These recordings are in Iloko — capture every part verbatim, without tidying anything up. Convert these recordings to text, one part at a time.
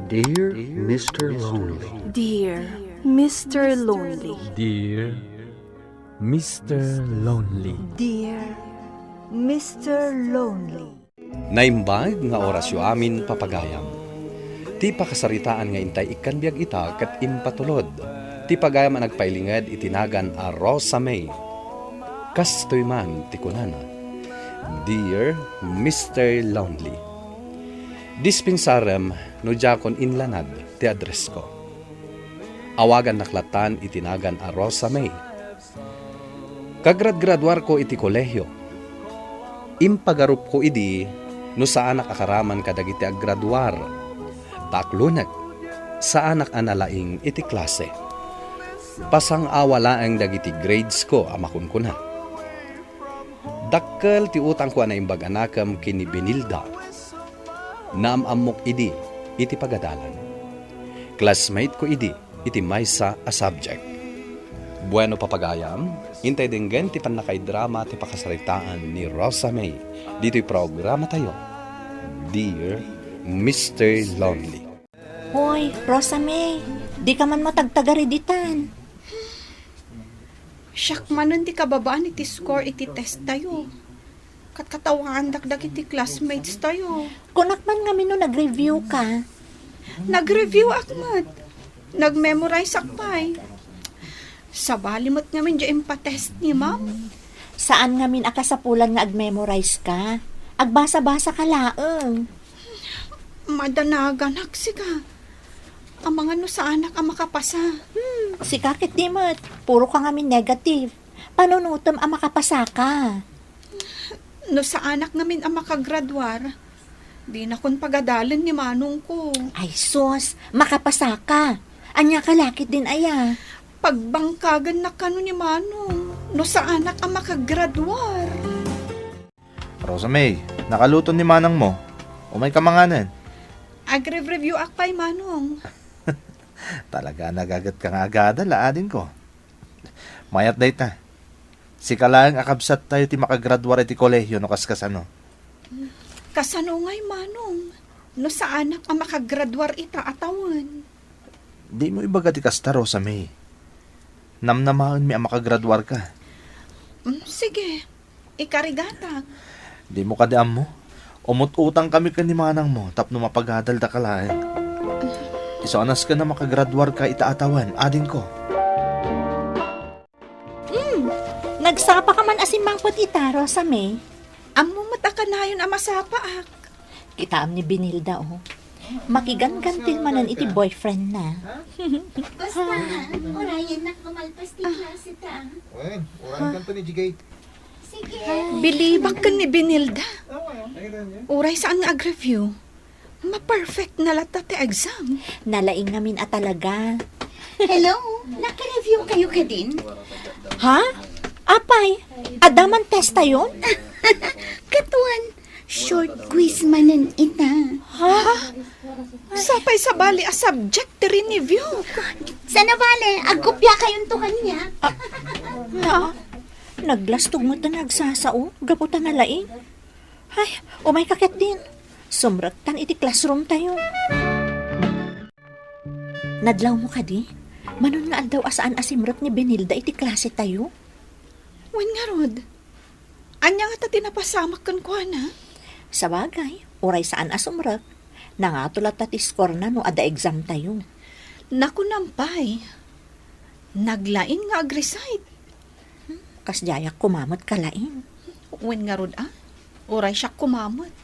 Dear Mister Lonely. Dear Mister Lonely. Dear Mister Lonely. Dear Mister Lonely. Naimbag nga orasyo amin, papagayam. Ti pakasaritaan nga intay ikkan biag ita ket impatulod ti pagayam a nagpailinged iti nagan a Rosa May. Kastoy man ti kunana, "Dear Mister Lonely, dispensarem no diakon inlanad ti addressko. Awagannak lattan iti nagan a Rosa May. Kagradgraduarko iti kolehio. Impagarupko idi no saanak a karaman kadagiti aggraduar. Ta aklonek, saanak a nalaing iti klase. Pasang-awa laeng dagiti gradesko a makunkuna. Dakkel ti utangko a naimbag a nakem ken ni Benilda. Naam-ammok idi iti pagadalan. Classmate ko idi iti maysa a subject." Bueno, papagayam, intay denggen ti pannakaidrama ti pakasaritaan ni Rosa May ditoy programatayo, Dear Mister Lonely. Hoy, Rosa May, di ka man matagtagari ditan. Siak manen ti kababaan iti score iti test tayo. Ket katawaandak dagiti classmates tayo. Kunak man ngamin no nag-review ka. Nag-review ak met. Nag-memorize ak pay. Sabali met ngamin diay impatest ni ma'am. Saan ngamin a kasapulan nga ag-memorize ka? Agbasa-basa ka laeng. Madanaganak sika. Amangan no saanak a makapasa. Hmm, sika ket di met. Puro ka ngamin negative. Panunotem a makapasa ka. No saanak ngamin a makagraduar, dinakon pagadalen ni manongko. Ay sus, makapasa ka. Ania ka lakit din aya? Pagbangkagannak kano ni manong no saanak a makagraduar. Rosa May, nakaluto ni manangmo. Umay ka manganen. Agre-review ak pay, manong. Talaga, nagaget ka nga agadal, a, adingko. Mayat dayta. Sika laeng a kabsattayo ti makagraduar iti kolehio no kaskasano. Kasano ngay, manong? No saanak a makagraduar ita a tawen. Dimo ibaga ti kasta, Rosa May. Namnamaenmi a makagraduar ka. Mm, sige. Ikarigatak. Dimo kadi ammo? Umut-utang kami ken ni manangmo tapno mapagadal daka laeng. Isu a nasken a makagraduar ka ita a tawen, adingko. Hmm, nagsapa ka man a simmangpet ita, Rosa May? Ammo met a kanayon a masapaak. Kitaem ni Benilda, oh. Makigangantil manen iti boyfriend na. Basta, urayennak no malpas ti klase ta. Wen, urayen kanto ni Jigay. Sige. Bilibak ken ni Benilda. Uray saan nga ag-review, ma-perfect na latta ti exam. Nalaing ngamin a talaga. Hello, nag-review kayo kadin? Ha? Apay, adda man test tayon? Katuan, short quiz manen ita. Ha? Sapay sabali a subject ti rineview. Sana bale, agkopia kayonto kaniak. Ah, na, naglastog met ta nagsasao, gapu ta nalaing. Ay, umay ka ketdin. Sumrektan iti classroom tayo. Nadlawmo kadi? Manon nga addaw a saan a simrek ni Benilda iti klase tayo? Wen ngarud, ania ngata ti napasamak kenkuana? Sabagay, uray saan a sumrek, nangato latta ti score na no adda exam tayo. Nakunam pay, naglaing nga ag-recite. Hmm, kasdiayak koma met ka laing. Wen ngarud a, uray siak koma met.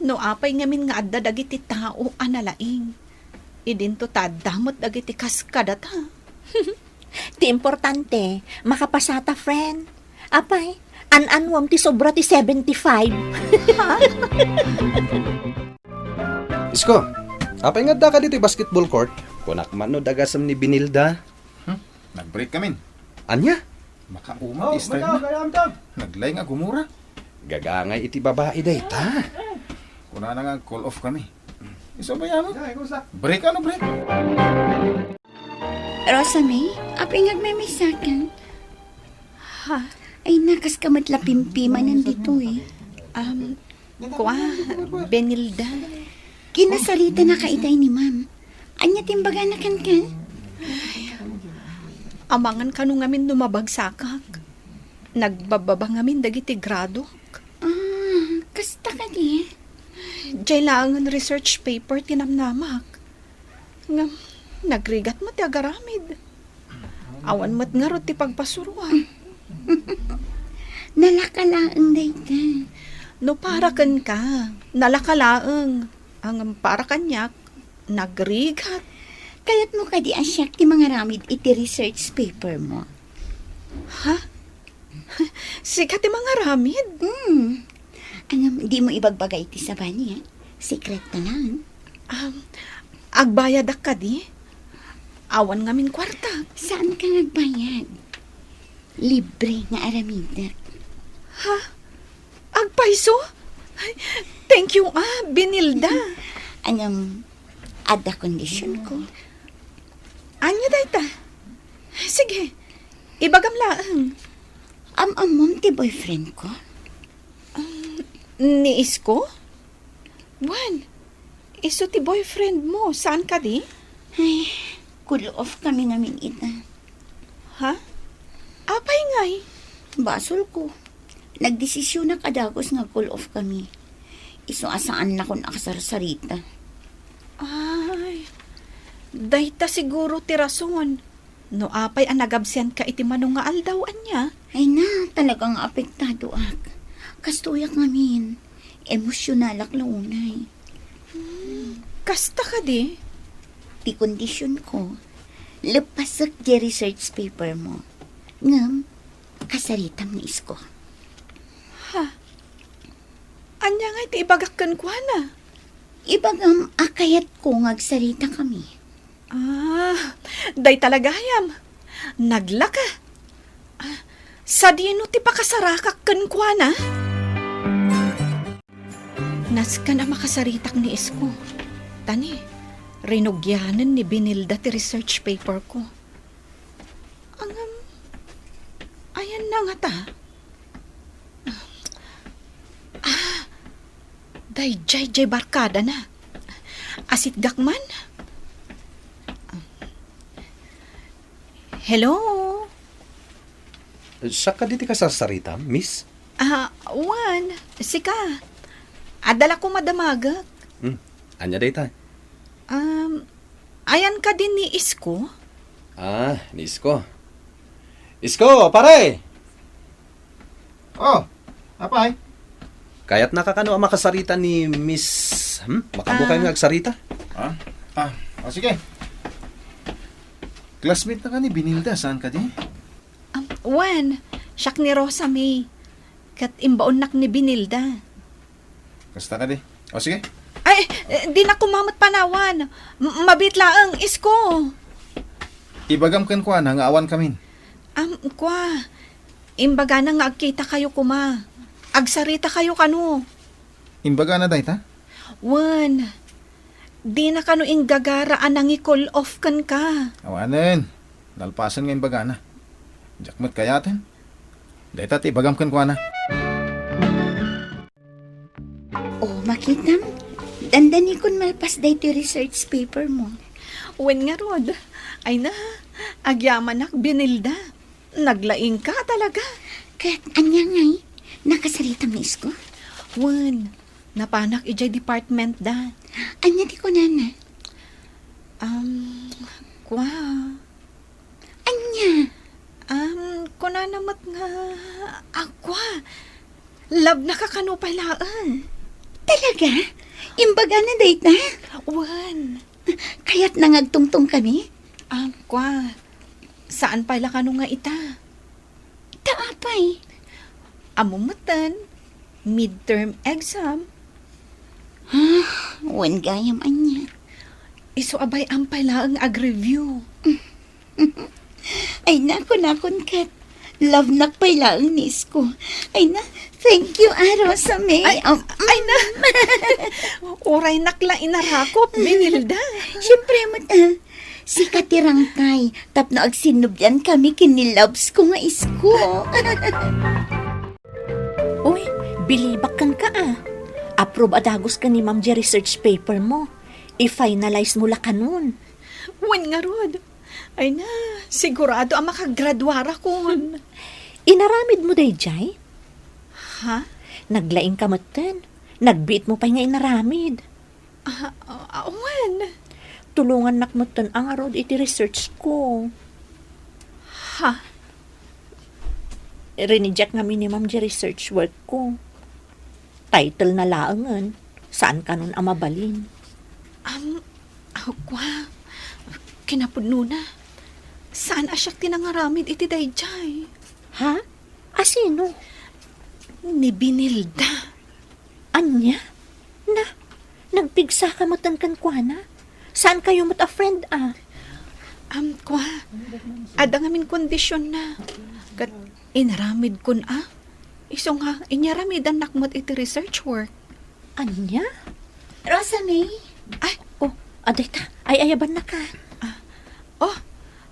No apay ngamin nga adda dagiti tao a nalaing, idinto ta adda met dagiti kas kadata. Ti importante, makapasata, friend. Apay, an-anuem ti sobra ti seventy-five. Isko, apay nga adda ka ditoy basketball court? Kunak man no dagasem ni Benilda. Hmm? Nag-break kamin. Ania? Makauma ti style na. Naglaing a gumura. Gagangay iti babai dayta. Kunana nga call off kami. Isu a bayam? Break, ano break? Rosa May, apay nga agmemisakan? Ha? Ay, nakas ka met la pimpimanan ditoy. Um, kua, Benilda. Kinasaritanaka itay ni Ma'am. Ania ti imbagana kenka? Amangan kano ngamin no mabagsakak. Nagbababa ngamin dagiti gradok. Ah, kasta kadi? Jay laengen research paper ti namnamak. Ngem, nagrigat met ti agaramid. Awan met ngarud ti pagpasuroan. Nalaka laeng dayta. No para kenka, nalaka laeng. Ngem para kaniak, nagrigat. Kayatmo kadi a siak ti mangaramid iti research paper mo? Ha? Sika ti mangaramid? Hmm. Ngem, dimo ibagbaga iti sabali, ha? Sekreto lang. Um, agbayadak kadi? Awan ngamin kuarta. Saanka nga agbayad? Libre nga aramidek. Ha? Agpayso? Ay, thank you, ah, Benilda. Ngem, adda kondisionko. Ania dayta? Sige, ibagam laeng. Am-ammom ti boyfriend ko? Um, ni Isko? Wen, isu ti boyfriend mo, saan kadi? Ay, cool off kami ngamin ita. Ha? Apay ngay? Basolko. Nagdesisionak a dagus nga cool off kami. Isu a saannakon a kasarsarita. Ay, dayta siguro ti rason. No apay a nagabsentka iti mano nga aldaw, ania? Ay na, talaga nga apektadoak. Kastoyak ngamin. Emosyonalak la unay. Hmm, kasta kadi? Ti kondisionko, leppasek ti research paper mo. Ngem, kasaritam ni Isko. Ha? Ania ngay ti ibagak kenkuana? Ibagam a kayatko nga agsarita kami. Ah, dayta la gayam. Naglaka. Ah, sadino ti pakasarakak kenkuana? Nasken a makasaritak ni Isko. Tani, rinugianen ni Benilda ti research paper ko. Ngem, ayanna ngata? Ah, daydiay jay barkadana. Asitgak man. Hello? Siak kadi ti kasarsarita, miss? Ah, wen, sika. Adda la koma damagek. Hmm, ania dayta? Um, ayan kadi ni Isko? Ah, ni Isko. Isko, pare! Oh, apay? Kayatnaka kano a makasarita ni Miss, hmm? Makaammokayo nga agsarita? Ah, ah, ah, sige. Classmate na ka ni Benilda, saan kadi? Um, wen, siak ni Rosa May. Ket imbaonnak ni Benilda. Kasta kadi? O, sige. Ay, eh, dinak koma met panawan. M-, mabiit laeng, Isko. Ibagam kenkuana nga awan kamin. Am, kua. Imbagana nga agkitakayo koma. Agsaritakayo kano. Imbagana dayta? Wen, dina kano inggagara a nangi-call off kenka. Awanen. Nalpasen nga imbagana. Diak met kayaten. Dayta ti ibagam kenkuana. Oh, makitam, dandanikon malpas daytoy research paper mo. Wen ngarud, ay na, agyamanak, Benilda. Naglaingka talaga. Ket ania ngay? Nakasaritam ni Isko? Wen, napanak idiay department da. Ania ti kunana? Um, kua. Ania? Um, kunana met nga, ah, kua. Love na ka kano pay laeng. Talaga? Imbagana dayta? Wen. Kayatna nga agtungtong kami? Ah, kua. Saan pay la kano nga ita? Ta apay? Ammo metten, midterm exam. Ah, wen gayam ania? Isu a bay-am pay laeng ag-review. Ay, naku, nakon ket. Love nak pay laeng ni Isko. Ay na, thank you, ah, Rosa May. Ay, um, ay na. Uray nak la inarakop, Benilda. Siyempre, mat-, ah, sika ti rangkay, tapno agsinnublian kami ken ni loves ko nga Isko. Uy, bilibak kenka, ah. Approve a dagus ken ni Ma'am Jerry search paper mo. I-finalize mo la kanon. Wen ngarud. Ay na, sigurado a makagraduarakon. Inaramid mo dayjay? Ha? Naglaing ka metten. Nagbiit mo pay nga inaramid. Ah, ah, wen. Tulongannak metten a ngarud iti research ko. Ha? Rineject ngamin ni Ma'am di research work ko. Title na laengen, saan kanon a mabalin. Am, aw, kua, kinapudnona. Saan a siak ti nangaramid iti dayjay? Ha? A sino? Ni Binilda. Ania? Na, nagpigsa ka metten kenkuana? Saan kayo met a friend, a? Am, kua, adda ngamin kondisionna. Ket inaramidkon, a? Isu nga, inyaramidannak met iti research work. Ania? Rosa May? Ay, oh, adayta. Ay-ayabannak a. Ah, oh,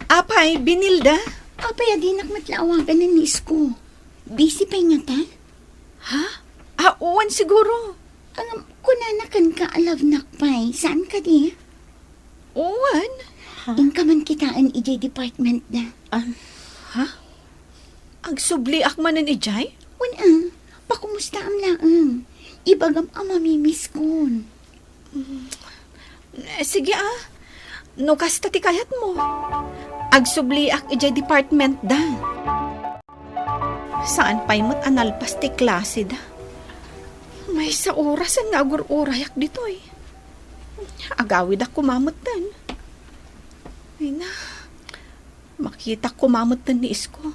apay, Binilda? Apay, a dinak met la awagan ni Isko. Busy pay ngata? Ha? Ah, wen siguro. Ang kunana kenka a love nak pay, saan kadi? Wen? Ha? Inka man kitaen idiay department da. Ah. Ha? Agsubliak manen idiay? Wen a, pakumustaam laeng. Ibagam a mamimiskon. Eh, sige a. No kasta ti kayatmo. Agsubliak idiay department da. Saan pay met a nalpas ti klaseda. Maysa orasen nga agur-urayak ditoy. Agawidak koma metten. Ay na, makitak koma metten ni Isko.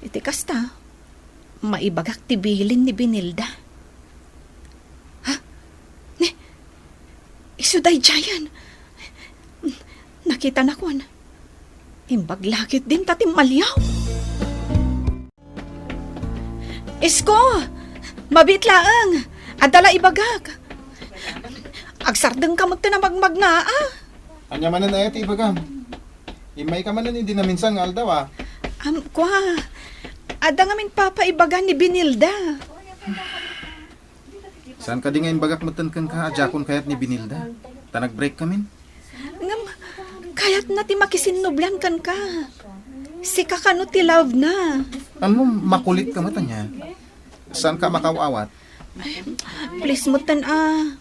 Iti kasta, maibagak ti bilin ni Binilda. Ha? Ne, isu daydiayen. Nakitanakon. Imbag la ketdin ta timmaliaw. Isko! Mabiit laeng! Adda la ibagak! Agsardengka metten a magmagnaa. Ania manen aya ti ibagam? Immayka manen idi naminsan nga aldaw, a? Am, kua, adda ngamin papaibaga ni Binilda. Saan kadi nga imbagak metten kenka a diakon kayat ni Binilda? Ta nag-break kamin? Ngem, kayatna ti makisinnublian kenka. Sika kano ti love na. Ammom, makulitka met ania. Saanka a makaw-awat? Ay, please metten a.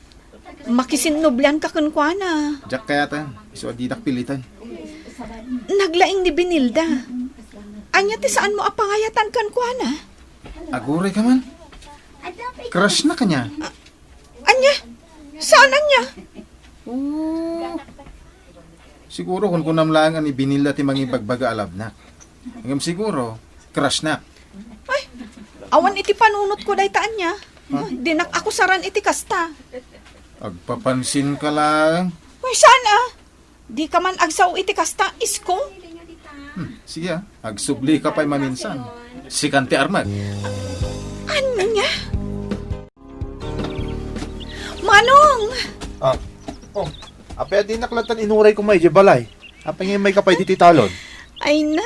Makisinnublianka kenkuana. Diak kayaten, isu a didak piliten. Naglaing ni Binilda. Ania ti saanmo a pangayatan kenkuana? Aguray ka man. Crush na kanya. Ania? Saan ania? Oh. Siguro kunkunam laeng a ni Binilda ti mangibagbaga a love nak. Ngem siguro, crush nak. Ay, awan iti panunotko dayta ania. Ha? Dinak akusaran iti kasta. Agpapansinka laeng. Ay, saan a? Dika man agsao iti kasta, Isko? Hmm, sige a. Agsublika pay maminsan. Sikan ti armek. Ania? Manong! Ah, oh, apay a dinak lattan inuray koma idiay balay? Apay nga immayka pay ditoy talon? Ay na,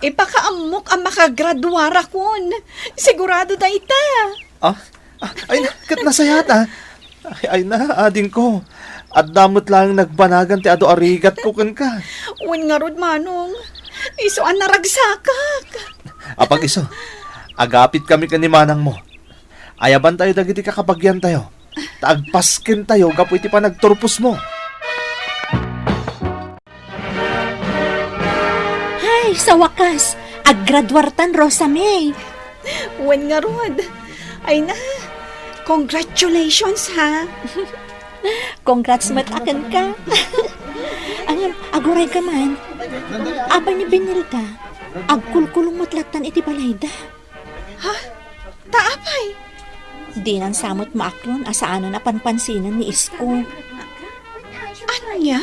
ipakaammok a makagraduarakon. Sigurado dayta. Ah? Ah, ay na, ket nasayaat, a. Ay, ay na, adingko. Adda met laeng nagbanagan ti adu a rigatko kenka. Wen ngarud, Manong. Isu a naragsakak. Apag-isu, agapitkami ken ni manangmo. Ayabantayo dagiti kakabagiantayo, ta agpaskentayo gapu iti panagturposmo. Hay, sa wakas, aggraduartan, Rosa May. Wen ngarud. Ay na, congratulations, ha? Congrats met a kenka. Ngem, aguray ka man. Apay ni Benilda, agkulkulong met lattan iti balayda. Ha? Ta apay? Dinan sa met maaklon a saanen a panpansinen ni Isko. Ania?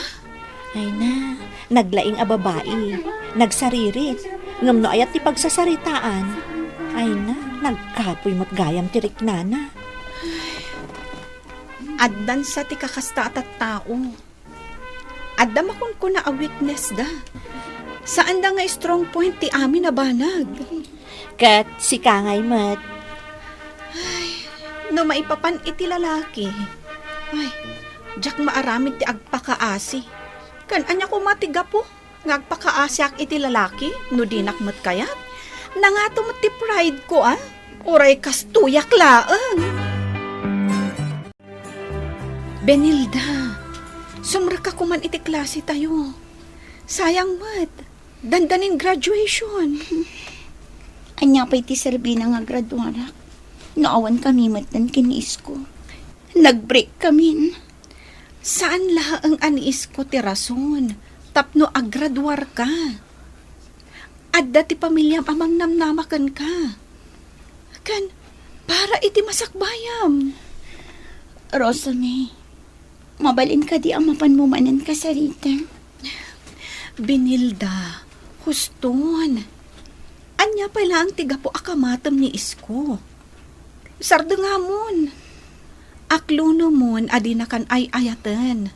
Ay na, naglaing a babai, nagsaririt, ngem no ayat ti pagsasaritaan, ay na, nagkapoy met gayam ti riknana. Addan sa ti kakasta a tattao. Adda makunkuna a weakness da. Saanda nga strong point ti amin a banag. Ket sika ngay met. Ay, no maipapan iti lalaki, Ay, diak maaramid ti agpakaasi. Ken ania koma ti gapu nga agpakaasiak iti lalaki no dinak met kayat? Nangato met ti pride ko, a? Uray kastoyak laeng. Benilda, sumrekka koman iti klase tayo. Sayang met, dandanin graduation. Ania pay ti serbina nga graduarak no awan kami metten ken ni Isko? Nag-break kamin. Saan laeng a ni Isko ti rason tapno agraduarka. Adda ti pamiliam a mangnamnama kenka. Ken para iti masakbayam. Rosa May, mabalin kadi a mapanmo manen kasarita? Benilda, huston. Ania pay laeng ti gapu a kamatem ni Isko? Sardengamon. Aklunomon a dinakan ay-ayaten.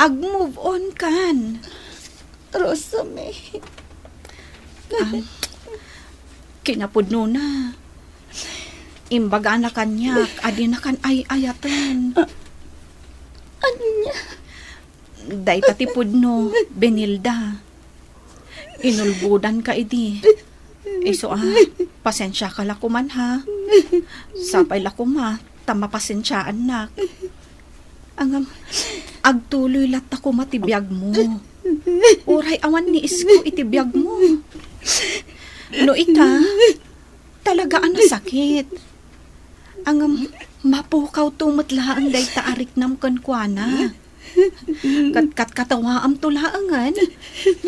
Ag-move on kan. Rosa May. Am, kinapudnona. Imbagana kaniak a dinakan ay-ayaten. Ania? Dayta ti pudno, Benilda. Inulbodanka idi. Isu a, pasensiaka la koman, ha? Sapay la koma ta mapasensiaannak. Ngem, agtuloy latta koma ti biagmo. Uray awan ni Isko iti biagmo. No ita, talaga a nasakit. Ngem, mapukawto met laeng dayta a riknam kenkuana. Kat-, katkatawaamto laengen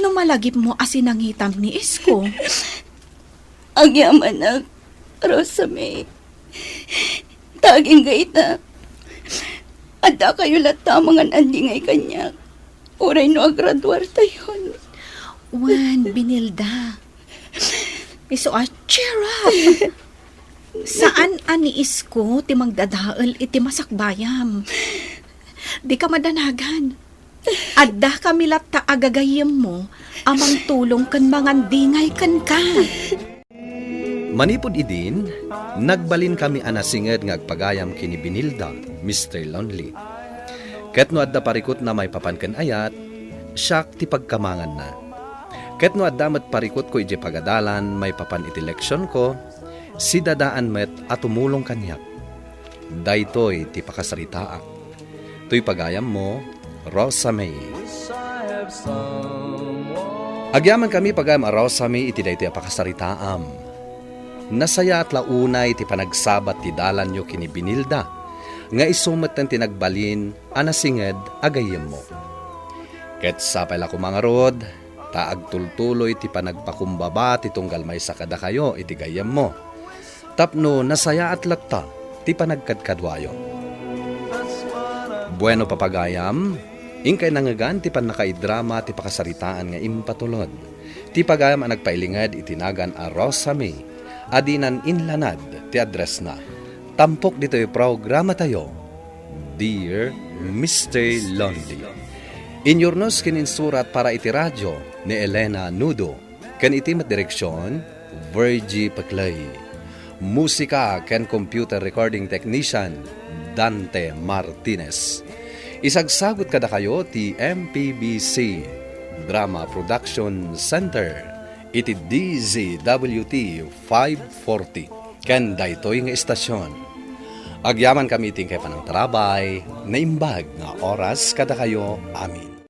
no malagipmo a sinangitam ni Isko. Agyamanak, Rosa May. Ta agingga ita, addakayo latta a mangan-andingay kaniak uray no agraduartayon. Wen, Benilda. Isu a, cheer up! Saan a ni Isko ti mangdadael iti masakbayam. Dika madanagan. Addakami latta a gagayyemmo a mangtulong ken mangandingay kenka. Manipud idin, nagbalinkami a nasinged nga agpagayam ken ni Benilda, Mister Lonely. Ket no adda parikutna maipapan ken ayat, siak ti pagkamanganna. Ket no adda met parikutko idiay pagadalan maipapan iti leksionko, sidadaan met a tumulong kaniak. Daytoy ti pakasaritaak. Toy pagayammo, Rosa May. Agyamankami pagayam a Rosa May iti daytoy a pakasaritaam. Nasayaat la unay ti panagsabat ti dalanyo ken ni Benilda, nga isu metten ti nagbalin a nasinged a gayyemmo. Ket sapay la koma ngarud, ta agtultuloy ti panagpakumbaba ti tunggal maysa kadakayo iti gayyemmo, tapno nasayaat latta ti panagkadkaduayo. Bueno, papagayam, inkay nangngegan ti pannakaidrama ti pakasaritaan nga impatulod ti pagayam a nagpailinged iti nagan a Rosa May a dinan inlanad ti addressna. Tampok ditoy programatayo, Dear Mister Lonely. Inyurnos ken insurat para iti radio ni Elena Nudo, ken iti met direksion, Virgie Peclay. Musika ken computer recording technician, Dante Martinez. Isagsagut kadakayo ti M P B C Drama Production Center iti D Z W T five forty. Ken daytoy nga istasion, agyamankami iti inkay panangtarabay, naimbag nga oras kadakayo amin.